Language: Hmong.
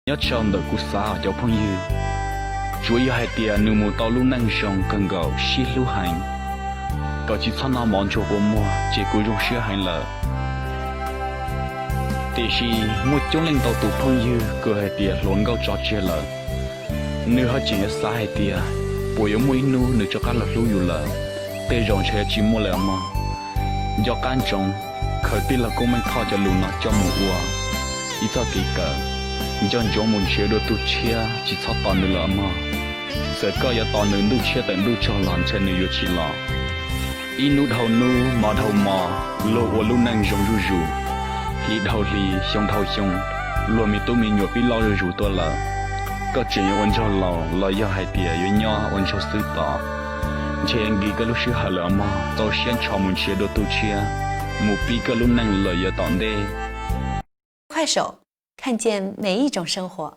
Nyob tsau ntawm kuv xav os cov phooj ywg, tsuav yog hais tias nws mus tau lub neej zoo kawg nkaus sib hlub heev, kom tsis txhob noj mov ntsuag kua muag ces kuv zoo siab heev lawm. Tiam sis muaj coob leej ntau tus phooj ywg kws hais tias hluas nkauj tso tseg lawm, nws ho tseem yuav xav hais tias puas yuav muaj ib hnub nws rov qab los hlub yus lawm. Tej zaum ntshe yuav tsis muaj lawm mog. Nco qab ntsoov, khaws tij laug Koob Meej Thoj cov lus no coj mus ua ib txoj kev kawm, nco ntsoov mus nrhiav dua tug tshiab, tsis txhob tos nws lawm mog. Txawm koj yuav tos nws ntuj tshiab tawm ntuj tsaug los ntshe nws yuav tsis los. Ib hnub dhau hnub, hmo dhau hmo, luag ua lub neej zoo zuj zus. Hli dhau hli, xyoo dhau xyoo, luag me tub me nyuam pib loj zuj zus tuaj lawm. Koj tseem yuav ua ntsuag laus los yog hais tias yuav nyob ua ntsuag xwb tos? Ntshe yuav nqis koj lub sij hawm lawm mog. Txaus siab ntsho mus nrhiav dua tug tshiab, mus pib koj lub neej lawm yav tom ntej. 快手，看见每一种生活。